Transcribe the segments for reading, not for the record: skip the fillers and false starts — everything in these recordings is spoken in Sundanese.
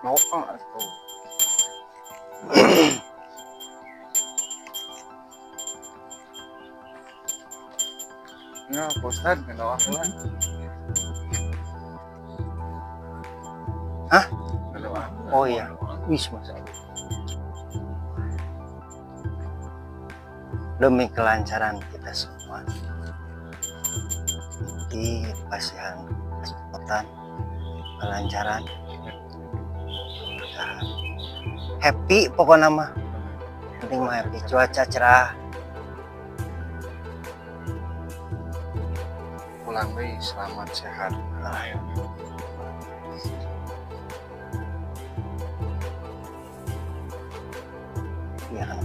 Doa atuh. Ya, Pak Ustad, ngedoa heula. Hah? Ngedoa. Oh iya. Wis, Mas. Demi kelancaran kita semua di pasihan kesempatan kelancaran, keberkahan. Happy pokoknya mah, penting mah happy, cuaca cerah. Pulang deui selamat sehat. Ah. Iya kan.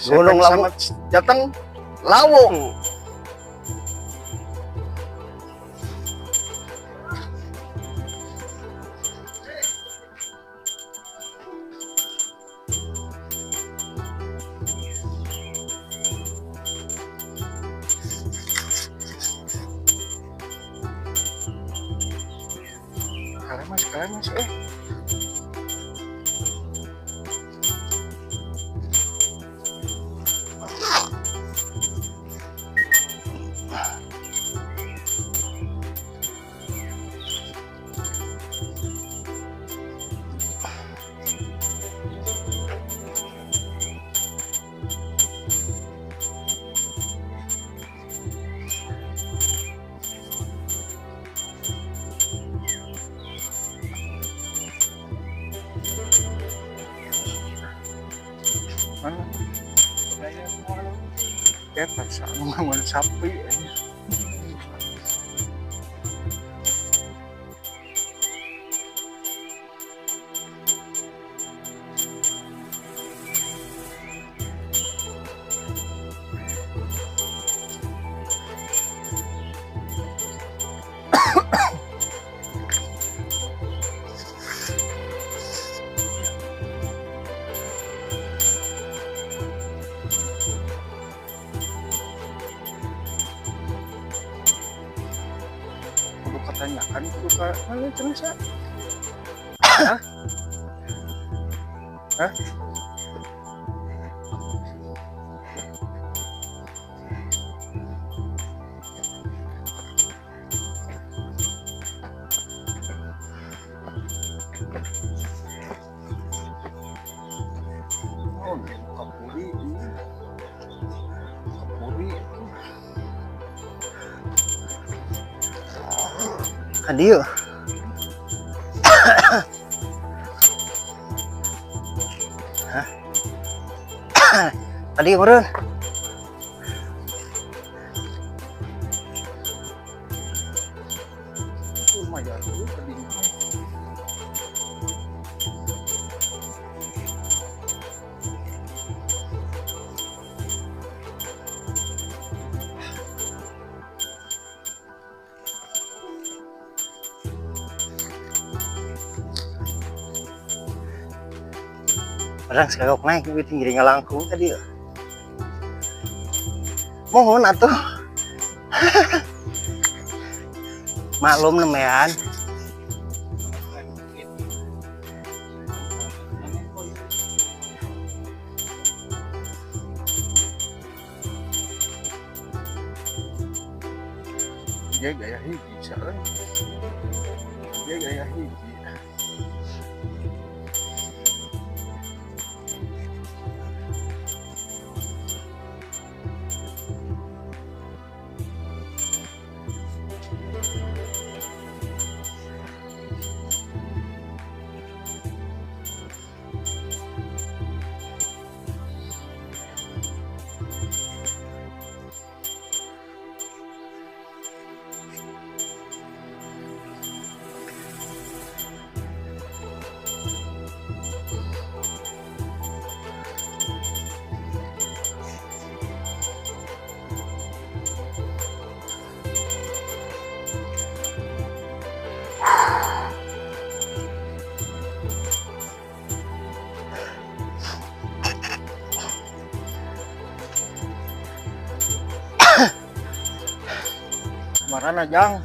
Gunung Lawu. Selamat datang Lawu. Kalian mas, eh. Mana? Eta anu ngangon sapi ini. Kudu katanyakan kudu ka mana cenah sa? Hah? Hah? Oh, ini kapuri ini. Kapuri. Ka dieu. Hah? Tadi meureun. Lumayan dulu tadi. Orang sekagok naik gitu jadi ngalangkung tadi. Mohon atuh. Maklum nemean. Dia gaya hiji sekarang. Dia gaya hiji. Samarana jang.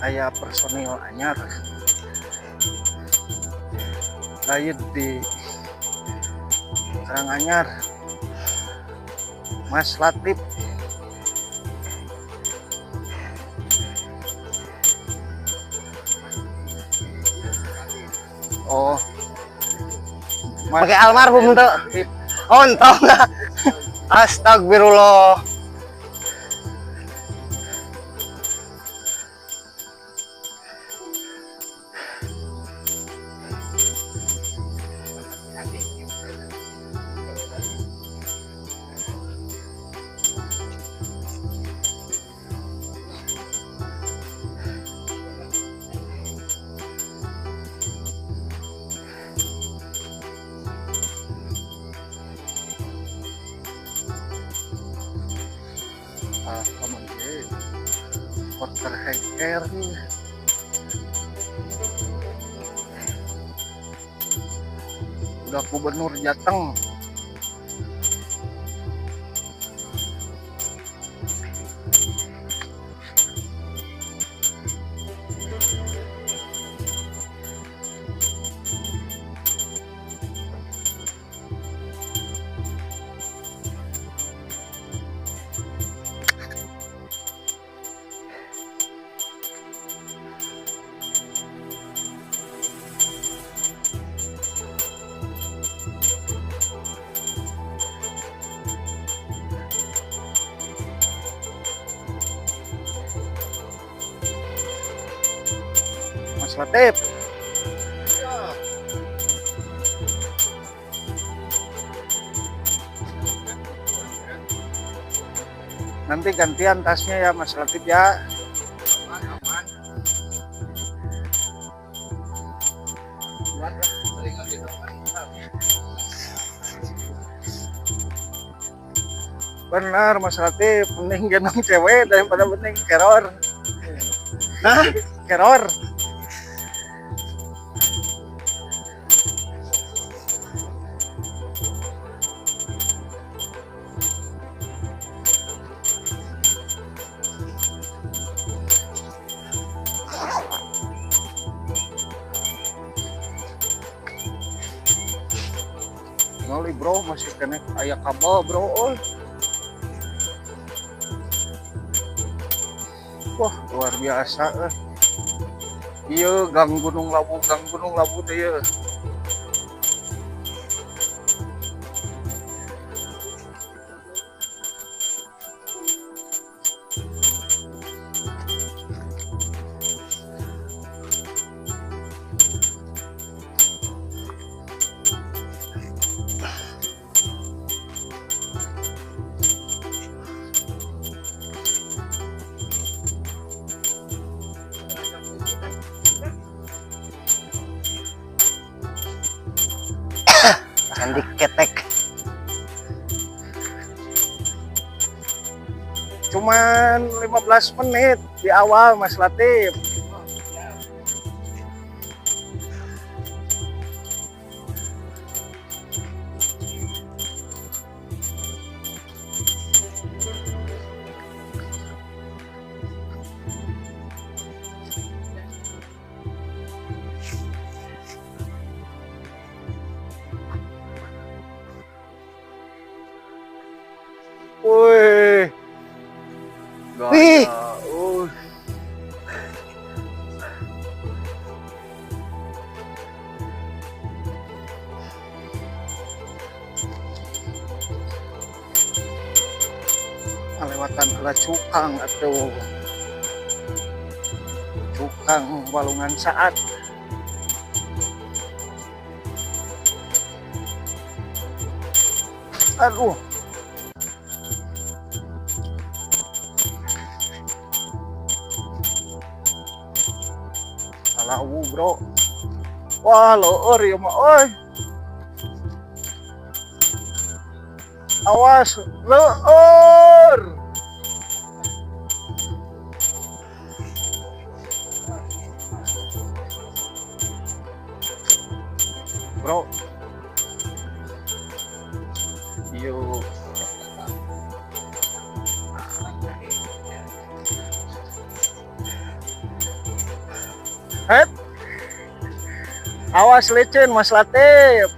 Aya personil anyar lain di Karanganyar, Mas Latif. Oh, pakai almarhum tuh. Oh, entah enggak. Astagfirullah. Porter hengker udah gubernur Jateng. Mas Latif. Ya. Nanti gantian tasnya ya Mas Latif ya. Aman, aman. Benar Mas Latif, mending gendong cewek daripada mending keror. Hah? Keror. Noli bro, masih kena aya kabel bro. Oh. Wah, luar biasa. Iya, Gang Gunung Lawu teh ieu. Candi Ketek. Cuman 15 menit di awal Mas Latif. Wih. Wih. Lewatan heula cukang atau cukang walungan saat. Aduh. Lawu bro. Wah, leur ya mah oi. Awas, leur. Bro. Yo. Het. Awas licin Mas Latif.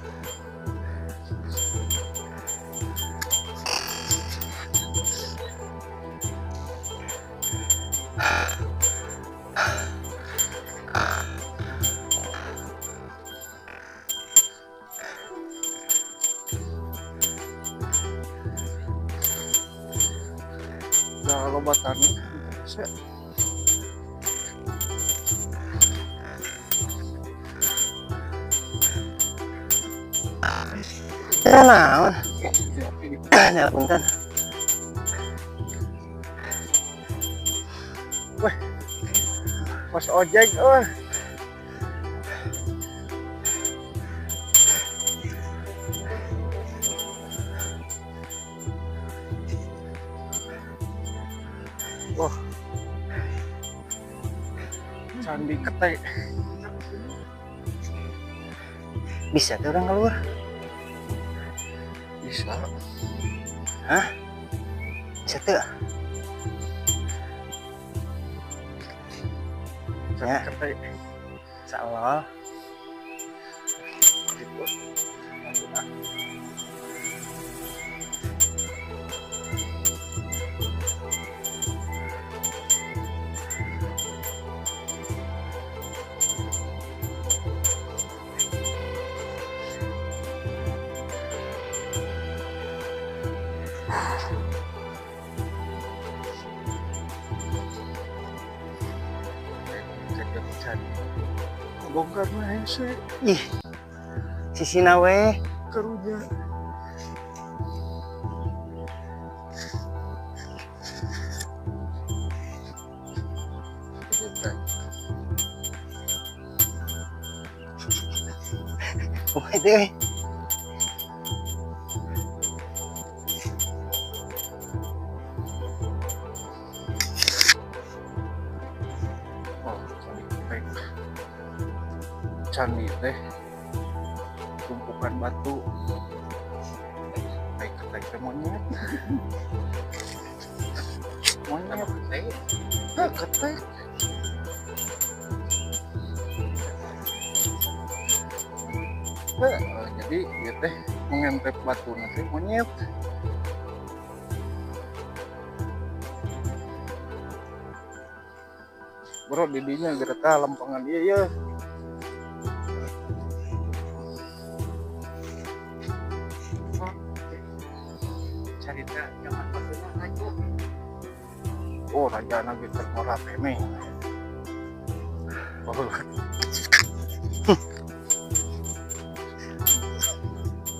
Udah loba tani. Naon? Ya punten. Wah. Mas ojek euy. Wah. Candi Kete. Bisa tuh orang keluar? Bisa. Hah? Bisa tuh? Candi Ya. Kete. Insyaallah. Gitu. Bongkar mah hese. Ih. Sisina we. Karunya. Kumaha itu euy? Oh, candi Kete. Candi teh tumpukan batu. Ai ketek teh monyet. Monyet. Hah, ketek. Heh, jadi ieu teh mengentep batu teh monyet. Bro, didinya gereta lempengan ieu ya. Cerita zaman baheula raja. Oh, raja lagi keur ngora nih. Oh,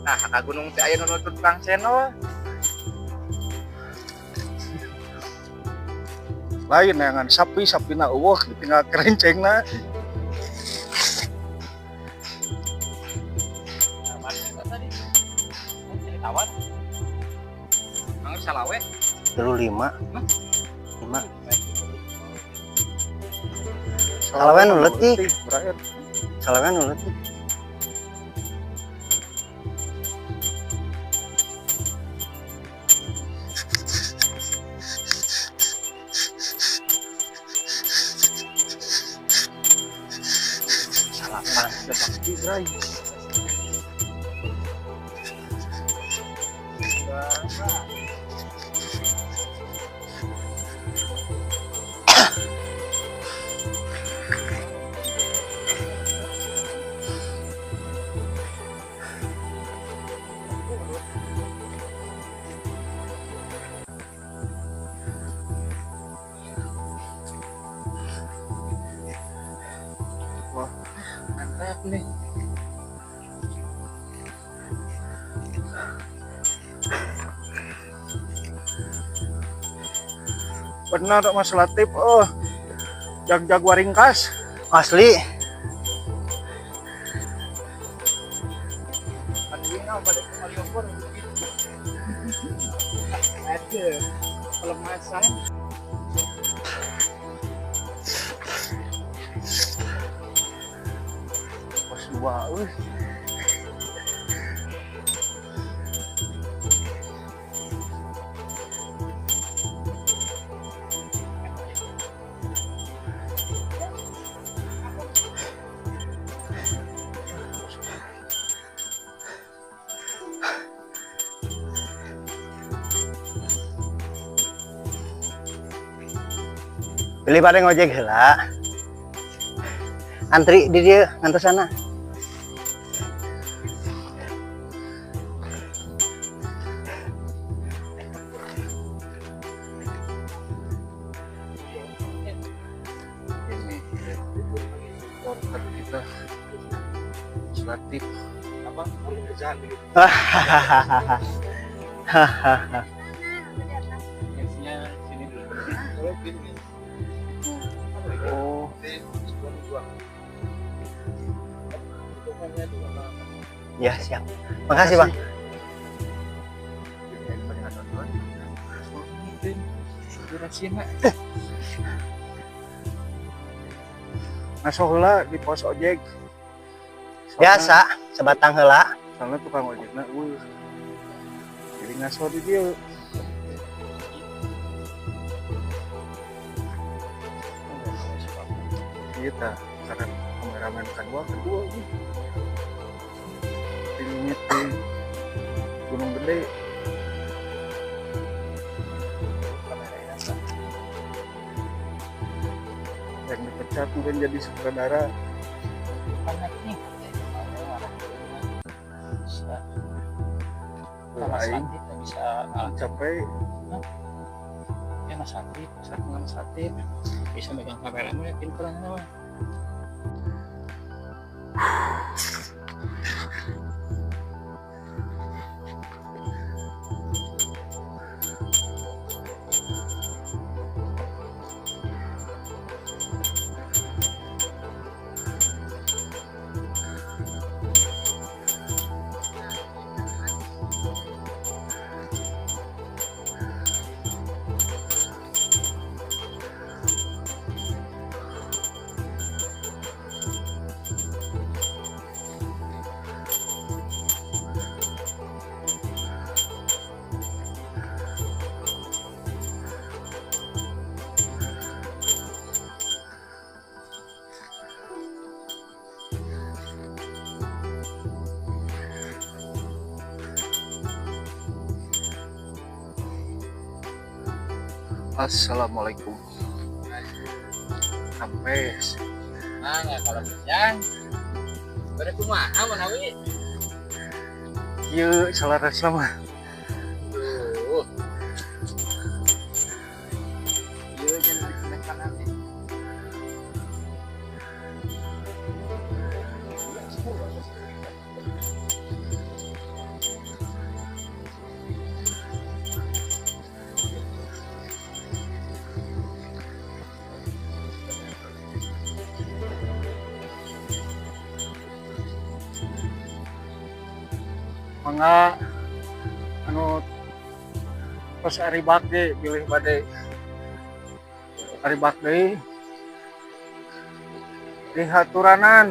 Nah, ka gunung teh aya nu nuntut Bang Seno. Lain neangan sapi, sapina eueuh ditinggal kerencengna. Tadi. Jadi tawar. Angger salawe. 35. 5. Salawe nu leutik. Berakhir. Salawe nu leutik. Salapan. Udah pasti, Bray. Wah, Mantap nih. Benar Mas Latif, oh. Jag-jag waringkas. Asli. Aduh, ini pada Malioboro gitu. Ada pelemasan. Pos 2 euy. Pilih pada ngojek heula. Antri di dieu ngantosana. Ini porter kita Latif. Apa? Kerjaan dulu. Hahaha. Biasanya sini dulu. Kalau gini. Oh, Ya, siap. Makasih, Bang. Ngaso heula di pos ojek. Soalna- Biasa, sebatang heula. Soalnya tukang ojekna euweuh. Jadi ngaso di dieu. Iya tah, karena kameramen kedua kedua nih. Di Gunung Gede. Yang dipecat mungkin jadi sutradara. Bisa. Aing Bisa capek. Ya Mas Atip, bisa Mas Atip. Bisa megang kameranya, pinter mah. Assalamualaikum. Sampai. Nah, nggak kalau siang. Pada kumaha manawi? Ieu selaras sama. Tuh. Ieu jangan dikenakan nanti. Mangga anu tos ari bakde bilih bade ari bakde dihaturanan.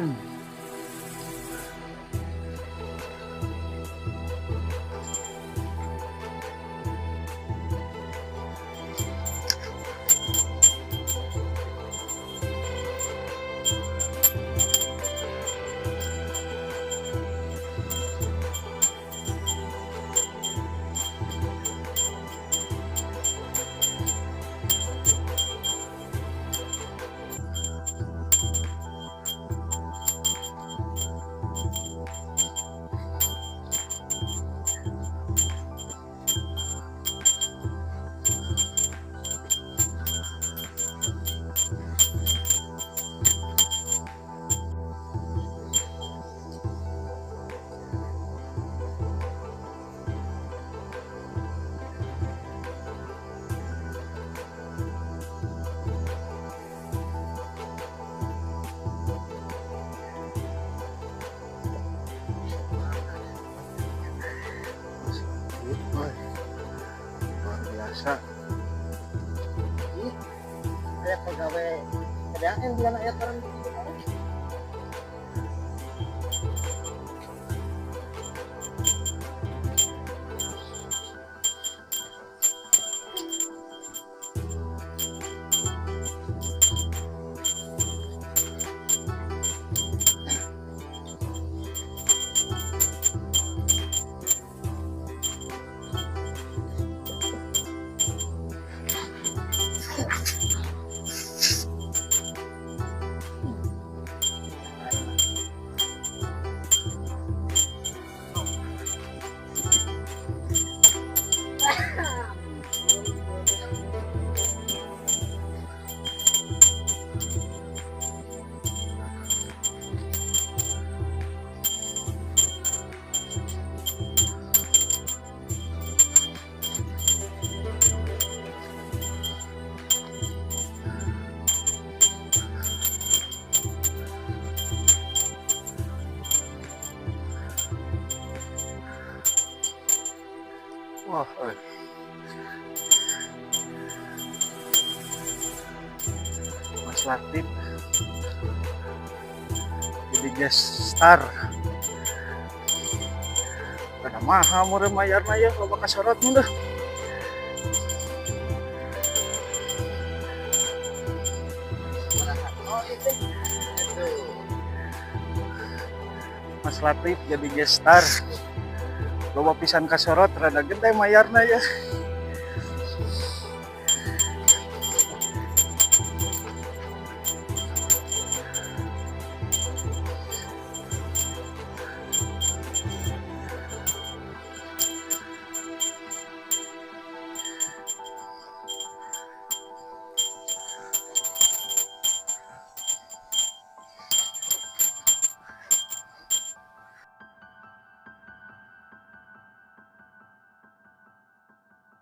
Biasa. Ih, aya pegawai PDAM bulan aya orang di situ. Wah, euy. Mas Latif jadi guest star. Kada mahal meureun mayarna ya, loba kasorot mun deh. Oh, itu. Aduh. Mas Latif jadi guest star. Loba pisan kasorot, rada gede mayarna ya.